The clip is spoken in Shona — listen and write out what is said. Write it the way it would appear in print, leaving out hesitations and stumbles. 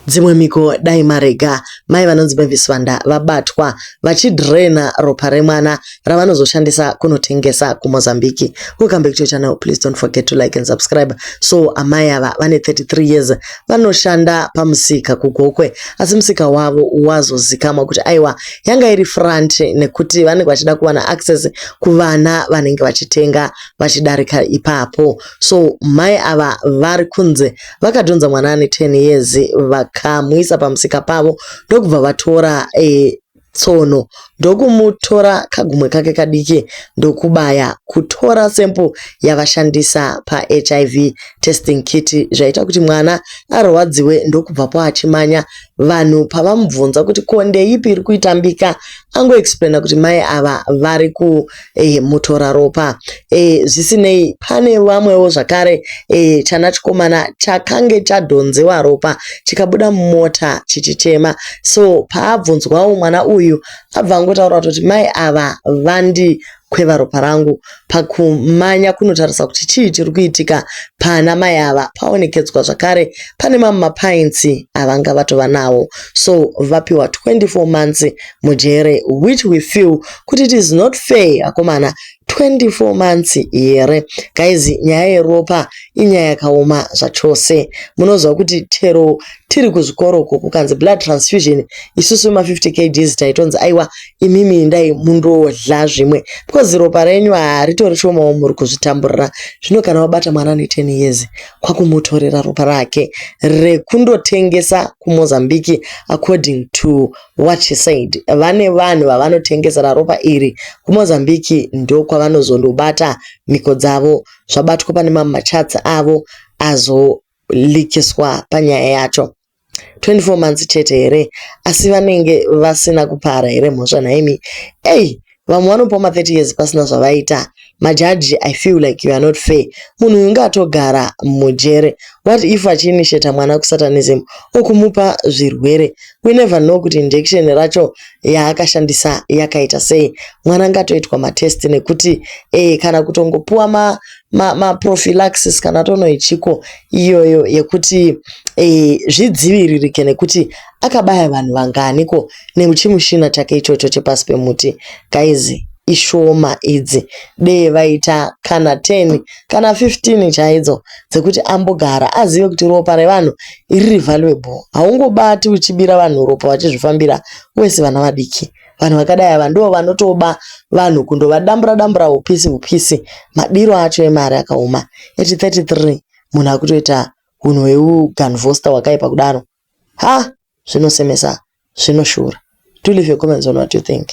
Dzimwe mhiko dai marega. Mai vanonzi Mavis Vanda vabatwa vachidrena ropa remwana ravanozoshandisa kunotengesa kuMozambique. Welcome back to your channel. Please don't forget to like and subscribe. So amai ava vane 33 years vanoshanda pamusika kuGokwe, asi musika wavo wazozikamwa kuti aiwa yanga iri front nekuti vanenge vachida kuwana access kuvana vanenge vachitenga vachidarika ipapo. So mai ava vari kunze vakadhonza mwana ane 10 years vakamuisa pamusika pavo ndokubva vatora tsono ndokumutora kagumwe kake kadiki ndokubaya kutora sample yavashandisa paHIV testing kit zvaita kuti mwana arwadziwe ndokubvapo achimanya. Vanhu pavamubvunza kuti ko ndeipi iri kuitambika angoexplaina kuti mai ava vari kumutora ropa. Zvisinei pane vamwewo zvakare chana chikomana chakange chadhonzewa ropa chikabuda mumota chichichema. So paabvunzwawo mwana uyu abva angotaura kutoti mai ava vandikweva ropa rangu. Pakumanya kunotarisa kuti chii chiri kuitika pana mai ava paonekedzwa zvakare pane mamwe mapints avanga vatova nawo. So vapiwa 24 months mujere, which we feel kuti it is not fair akomana. 24 months here guys? Nyaya yeropa inyaya yakaoma zvachose. Munoziva kuti chero tiri kuzvikoro uko kukanzi blood transfusion, isusu ma50 kgs taitonzi aiwa imimi endai mundodya zvimwe because ropa renyu haritori shomawo, muri kuzvitamburira. Zvino kana wabata mwana ne10 years kwakumutorera ropa rake rekundotengesa kuMozambique, according to what she said, vane vanhu vavanotengesera ropa iri kuMozambique, ndokwavanozondobata mhiko dzavo. Zvabatwa pane mamwe machats avo azoleakiswa panyaya yacho. 24 months chete here? Asi vanenge vasina kupara here mhosva nhaimi? Ei, vamwe vanopiwa ma30 years pasina zvavaita. Majaji, I feel like you are not fair. Munhu uyu ngaatogara mujere. What if achiinitiata mwana kusatanism okumupa zvirwere? We never know kuti injection racho yaakashandisa yakaita sei. Mwana ngatoitwa matest nekuti kana kutongopuwa maprophylaxis kana tonoichiko iyoyo yekuti zvidziviririke, nekuti akabaya vanhu vanganiko nechimushina chake ichocho chepasi pemuti? Guys, ishoma idzi. Dee vaita kana 10 kana 15 chaidzo dzekuti ambogara azive kuti ropa revanhu riri valuable. Haungobati uchibira vanhu ropa vachizvifambira wese, vana vadiki. Vanhu vakadai ava ndo vanotoba vanhu kundovadambura dambura upisi upisi. Madiro acho emari akaoma. At 33 munhu akutoita unhu hweuganvosta hwakaipa kudaro. Ha, zvinosemesa, zvinoshura. Do leave your comments on what you think.